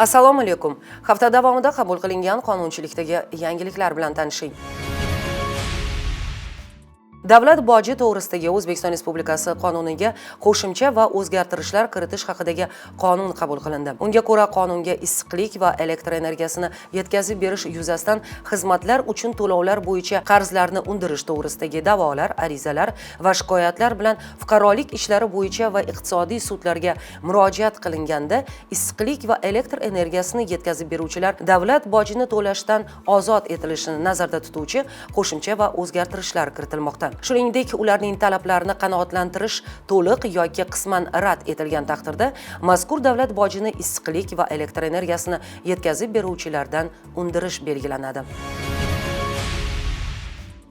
Assalomu alaykum. Hafta davomida qabul qilingan qonunchilikdagi yangiliklar bilan tanishing. Davlat boji to'g'risidagi O'zbekiston Respublikasi qonuniga qo'shimcha va o'zgartirishlar kiritish haqidagi qonun qabul qilindi. Unga ko'ra, qonunga issiqlik va elektr energiyasini yetkazib berish yuzasidan xizmatlar uchun to'lovlar bo'yicha qarzlarni undirish to'g'risidagi da'volar, arizalar va shikoyatlar bilan fuqarolik ishlari bo'yicha va iqtisodiy sudlarga murojaat qilinganda issiqlik va elektr energiyasini yetkazib beruvchilar davlat bojini to'lashdan ozod etilishini nazarda tutuvchi qo'shimcha va o'zgartirishlar kiritilmoqda. Shuningdek, ularning talablarini qanoatlantirish to'liq yoki qisman rad etilgan taqdirda mazkur davlat bojini issiqlik va elektr energiyasini yetkazib beruvchilardan undirish belgilanadi.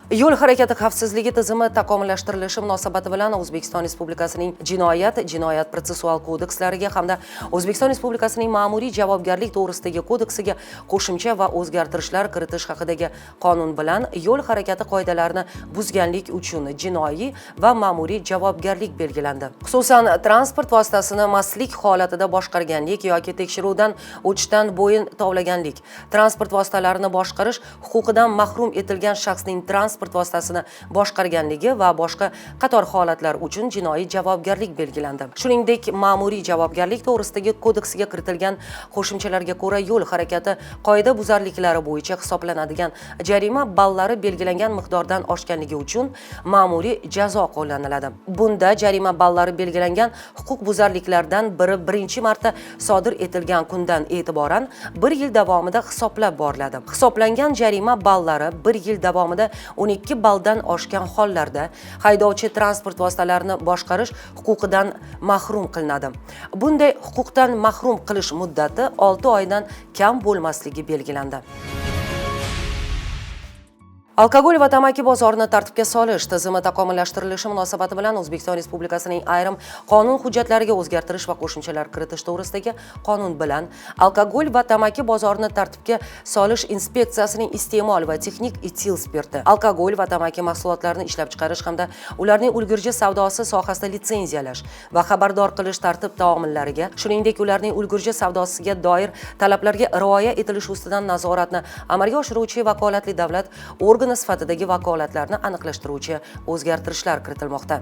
Yo'l harakati xavfsizligi tizimi takomillashtirilishi munosabati bilan O'zbekiston Respublikasining jinoyat, jinoyat protsessual kodekslariga hamda O'zbekiston Respublikasining ma'muriy javobgarlik to'g'risidagi kodeksiga qo'shimcha va o'zgartirishlar kiritish haqidagi qonun bilan yo'l harakati qoidalarini buzganlik uchun jinoiy va ma'muriy javobgarlik belgilandi. Xususan, transport vositasini mastlik holatida boshqarganlik yoki tekshiruvdan o'tishdan bo'yin tovlaganlik, transport vositalarini boshqarish huquqidan mahrum etilgan shaxsning transport vositasini boshqarganligi va boshqa qator holatlar uchun jinoiy javobgarlik belgilandi. Shuningdek, ma'muriy javobgarlik to'g'risidagi kodeksiga kiritilgan qo'shimchalarga ko'ra, yo'l harakati qoida buzarliklari bo'yicha hisoblanadigan jarima ballari belgilangan miqdordan oshganligi uchun ma'muriy jazo qo'llaniladi. Bunda jarima ballari belgilangan huquqbuzarliklardan biri birinchi marta sodir etilgan kundan e'tiboran bir yil davomida hisoblab boriladi. Hisoblangan jarima ballari bir yil davomida 12 balldan oshgan hollarda haydovchi transport vositalarini boshqarish huquqidan mahrum qilinadi. Bunday huquqdan mahrum qilish muddati 6 oydan kam bo'lmasligi belgilandi. Alkogol va tamaki bozorini tartibga solish tizimi takomillashtirilishi munosabati bilan O'zbekiston Respublikasining ayrim qonun hujjatlariga o'zgartirish va qo'shimchalar kiritish to'g'risidagi qonun bilan alkogol va tamaki bozorini tartibga solish inspeksiyasining iste'mol va texnik etil spirti, alkogol va tamaki mahsulotlarini ishlab chiqarish hamda ularning ulgurji savdosi sohasida litsenziyalash va xabardor qilish tartib taomillariga, shuningdek, ularning ulgurji savdosiga doir talablarga rioya etilishi ustidan nazoratni amalga oshiruvchi vakolatli davlat organi sifatidagi vakolatlarni aniqlashtiruvchi o'zgartirishlar kiritilmoqda.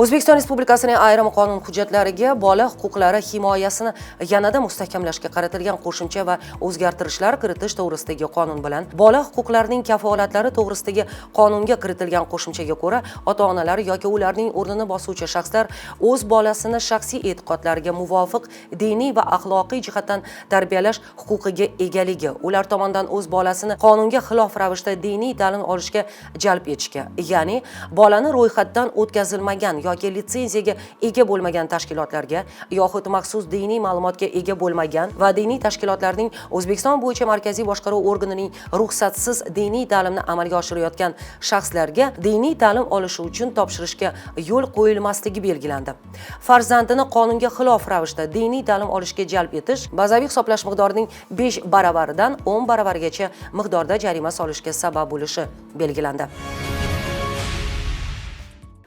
O'zbekiston Respublikasining ayrim qonun hujjatlariga bola huquqlari himoyasini yanada mustahkamlashga qaratilgan qo'shimcha va o'zgartirishlar kiritish to'g'risidagi qonun bilan bola huquqlarining kafolatlari to'g'risidagi qonunga kiritilgan qo'shimchaga ko'ra, ota-onalar yoki ularning o'rnini bosuvchi shaxslar o'z bolasini shaxsiy e'tiqodlariga muvofiq diniy va axloqiy jihatdan tarbiyalash huquqiga egaligi, ular tomonidan o'z bolasini qonunga xilof ravishda diniy ta'lim olishga jalb etishga, ya'ni bolani ro'yxatdan o'tkazilmagan yoki litsenziyaga ega bo'lmagan tashkilotlarga yoxud maxsus diniy ma'lumotga ega bo'lmagan va diniy tashkilotlarning O'zbekiston bo'yicha markaziy boshqaruv organining ruxsatsiz diniy ta'limni amalga oshirayotgan shaxslarga diniy ta'lim olishi uchun topshirishga yo'l qo'yilmasligi belgilandi. Farzandini qonunga xilof ravishda diniy ta'lim olishga jalb etish bazaviy hisoblash miqdorining 5 baravaridan 10 baravarigacha miqdorda jarima solishga sabab bo'lishi belgilandi.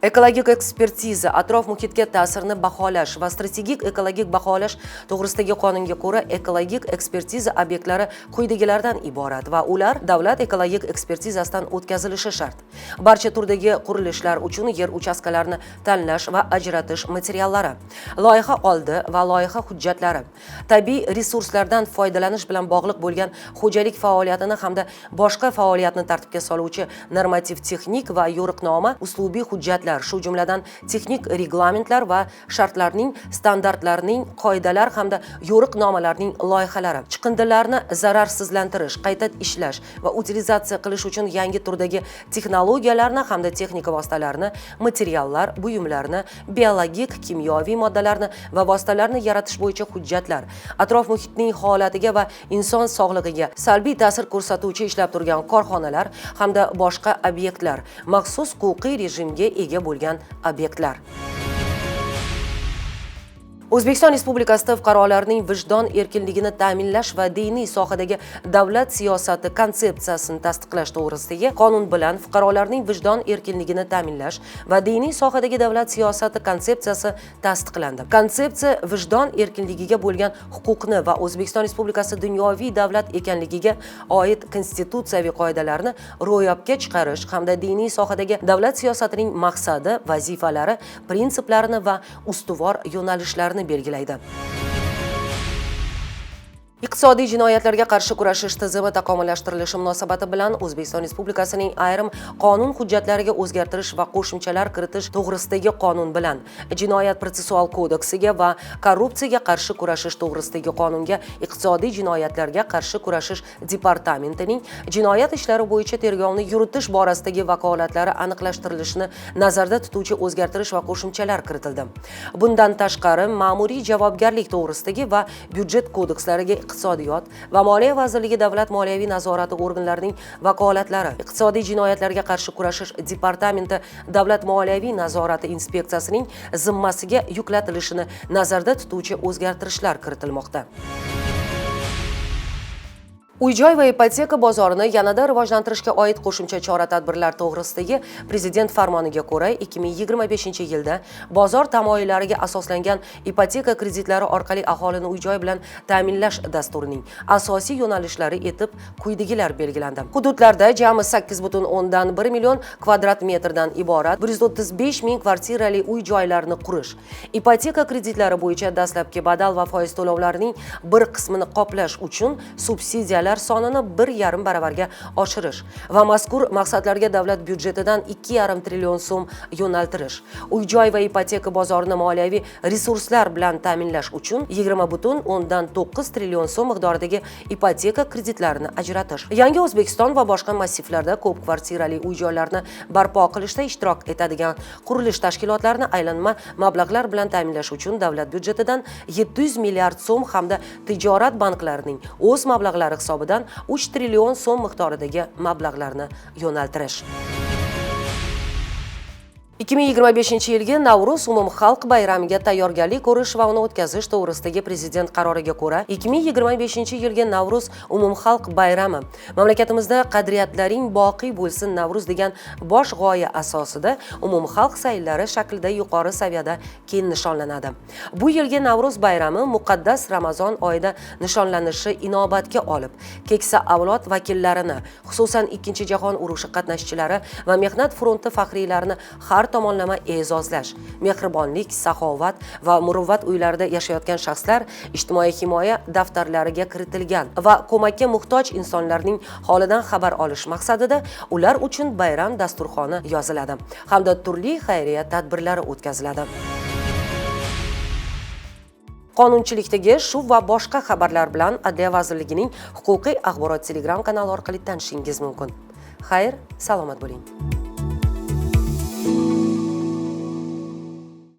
Ekologik ekspertiza, atrof muhitga ta'sirni baholash va strategik ekologik baholash to'g'risidagi qonunga ko'ra, ekologik ekspertiza obyektlari quyidagilardan iborat va ular davlat ekologik ekspertizasidan o'tkazilishi shart. Barcha turdagi qurilishlar uchun yer uchastkalarini tanlash va ajratish materiallari, loyiha oldi va loyiha hujjatlari, tabiiy resurslardan foydalanish bilan bog'liq bo'lgan xo'jalik faoliyatini hamda boshqa faoliyatni tartibga soluvchi normativ texnik va yo'riqnoma uslubiy hujjatlar, shu jumladan texnik reglamentlar va shartlarning, standartlarning, qoidalar hamda yo'riqnomalarning loyihalari, chiqindilarni zararsizlantirish, qayta ishlash va utilizatsiya qilish uchun yangi turdagi texnologiyalarni hamda texnika vositalarini, materiallar, buyumlarni, biologik, kimyoviy moddalarni va vositalarni yaratish bo'yicha hujjatlar, atrof muhitning holatiga va inson sog'lig'iga salbiy ta'sir ko'rsatuvchi ishlab turgan korxonalar hamda boshqa obyektlar, maxsus huquqiy rejimga ega bo'lgan obyektlar. O'zbekiston Respublikasida fuqarolarning vijdon erkinligini ta'minlash va diniy sohadagi davlat siyosati konsepsiyasini tasdiqlash to'g'risidagi qonun bilan fuqarolarning vijdon erkinligini ta'minlash va diniy sohadagi davlat siyosati konsepsiyasi tasdiqlandi. Konsepsiya vijdon erkinligiga bo'lgan huquqni va O'zbekiston Respublikasi dunyoviy davlat ekanligiga oid konstitutsiyaviy qoidalarni ro'yobga chiqarish hamda diniy sohadagi davlat siyosatining maqsadi, vazifalari, prinsiplarini va ustuvor yo'nalishlarini belgilaydi. Iqtisodiy jinoyatlarga qarshi kurashish tizimi takomillashtirilishi munosabati bilan O'zbekiston Respublikasining ayrim qonun hujjatlariga o'zgartirish va qo'shimchalar kiritish to'g'risidagi qonun bilan Jinoyat protsessual kodeksiga va Korrupsiyaga qarshi kurashish to'g'risidagi qonunga Iqtisodiy jinoyatlarga qarshi kurashish departamentining jinoyat ishlari bo'yicha tergovni yuritish borasidagi vakolatlari aniqlashtirilishini nazarda tutuvchi o'zgartirish va qo'shimchalar kiritildi. Bundan tashqari, Ma'muriy javobgarlik to'g'risidagi va Byudjet kodekslariga Iqtisodiyot va Moliya vazirligi davlat moliyaviy nazorati organlarining vakolatlari, Iqtisodiy jinoyatlarga qarshi kurashish departamenti davlat moliyaviy nazorati inspeksiyasining zimmasiga yuklatilishini nazarda tutuvchi o'zgartirishlar kiritilmoqda. Uy-joy va ipoteka bozorini yanada rivojlantirishga oid qo'shimcha chora-tadbirlar to'g'risidagi Prezident farmoniga ko'ra, 2025-yilda bozor tamoyillariga asoslangan ipoteka kreditlari orqali aholini uy-joy bilan ta'minlash dasturining asosiy yo'nalishlari etib quyidagilar belgilandi. Hududlarda jami 8,1 million kvadrat metrdan iborat 135 ming kvartirali uy-joylarni qurish, ipoteka kreditlari bo'yicha dastlabki badal va foiz to'lovlarining bir qismini qoplash uchun subsidiyalar sonini 1,5 baravarga oshirish va mazkur maqsadlarga davlat byudjetidan 2,5 trillion so'm yo'naltirish, uy-joy va ipoteka bozorini moliyaviy resurslar bilan ta'minlash uchun 20,9 trillion so'm miqdoridagi ipoteka kreditlarini ajratish, Yangi O'zbekiston va boshqa massivlarda ko'p kvartirali uy-joylarni barpo qilishda ishtirok etadigan qurilish tashkilotlarini aylanma mablag'lar bilan ta'minlash uchun davlat byudjetidan 700 milliard so'm hamda tijorat banklarining o'z mablag'lari hisobidan 3 trillion so'm miqdoridagi mablag'larni yo'naltirish. 2025-yilgi Navro'z umumxalq bayramiga tayyorgarlik ko'rish va uni o'tkazish to'g'risidagi Prezident qaroriga ko'ra, 2025-yilgi Navro'z umumxalq bayrami mamlakatimizda qadriyatlaring boqiy bo'lsin Navro'z degan bosh g'oya asosida umumxalq sayllari shaklida yuqori saviyada keng nishonlanadi. Bu yilgi Navro'z bayrami muqaddas Ramazon oyida nishonlanishi inobatga olib, keksa avlod vakillarini, xususan 2-jahon urushi qatnashchilari va mehnat fronti faxriylarini har tomonlama e'zozlash, mehribonlik, saxovat va muruvvat uylarida yashayotgan shaxslar ijtimoiy himoya daftarlariga kiritilgan va ko'makka muhtoj insonlarning holidan xabar olish maqsadida ular uchun bayram dasturxoni yoziladi hamda turli xayriya tadbirlari o'tkaziladi. Qonunchilikdagi shu va boshqa xabarlar bilan Adliya vazirligining huquqiy axborot Telegram kanali orqali tanishingiz mumkin. Xayr, salomat bo'ling.